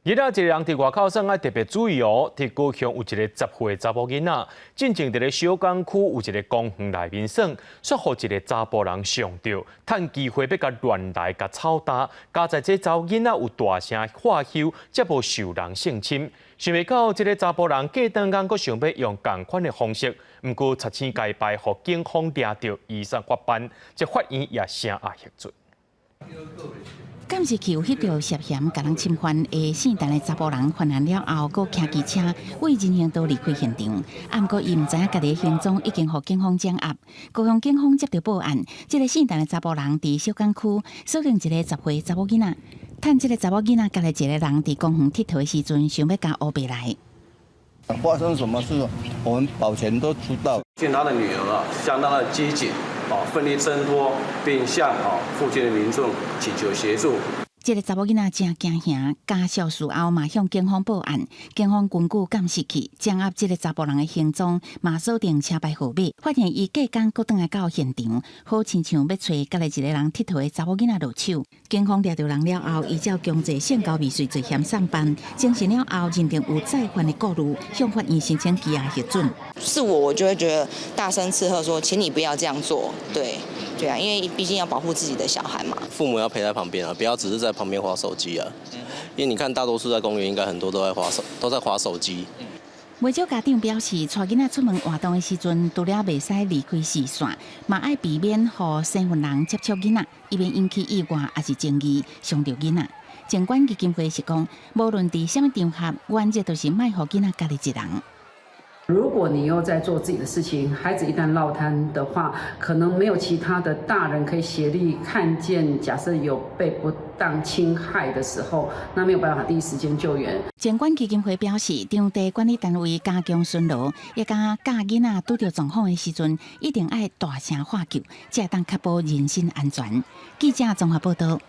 囡仔一个人佇外口耍愛特別注意哦。佇高雄有一个10歲查某囡仔，進前佇咧小港區有一个公園內面耍，煞予一个查埔人上著，趁機會欲共亂來共操打。佳哉這查某囡仔有大聲喝救，才無受人性侵。想袂到這个查埔人過當工閣想欲用仝款的方式，毋過賊星街牌予警方掠著，移送法辦，這法院也聲押核准。監視器有翕著涉嫌共人侵犯的姓陳的查埔人犯案了後，閣騎機車對人行道離開現場。啊，毋過伊毋知影家己的行蹤已經予警方掌握。高雄警方接著報案，這个姓陳的查埔人佇小港區鎖定一个10歲查某囡仔，趁這个查某囡仔佮一個人佇公園𨑨迌的時陣，想欲共烏白來。發生什麼事，我們保全都知道。見他的女兒啊，相當的機警，啊，奮力掙脫，並向啊附近的民眾請求協助。這个查某囡仔真驚嚇，家屬事後嘛向警方報案，警方根據監視器掌握這个查埔人的行蹤，嘛鎖定車牌號碼，發現伊隔工閣轉來到現場，好親像欲揣佮一个人𨑨迌的查某囡仔落手。警方掠著人了後，依照強制性交未遂罪嫌送辦，偵審了後認定有再犯的顧慮，向法院申請羈押核准。是我，我就會覺得大聲斥喝說：請你不要這樣做。對，對啊，因為畢竟要保護自己的小孩嘛。父母要陪在旁邊啊，不要只是在旁邊滑手機啊。因為你看，大多數在公園，應該很多都在滑手，都在滑手機。袂少家長表示，帶囡仔出門活動的時陣，除了袂使離開視線，嘛愛避免予生份人接觸囡仔，以免引起意外抑是爭議，傷著囡仔。靜觀基金會是講，無論佇啥物場合，原則都是莫予囡仔家己一人。如果你又在做自己的事情，孩子一旦落單的話，可能沒有其他的大人可以協力看見。假設有被不當侵害的時候，那沒有辦法第一時間救援。靜觀基金會表示，場地管理單位加強巡邏，也佮教囡仔拄著狀況的時陣，一定愛大聲喝救，才會當確保人身安全。記者綜合報道。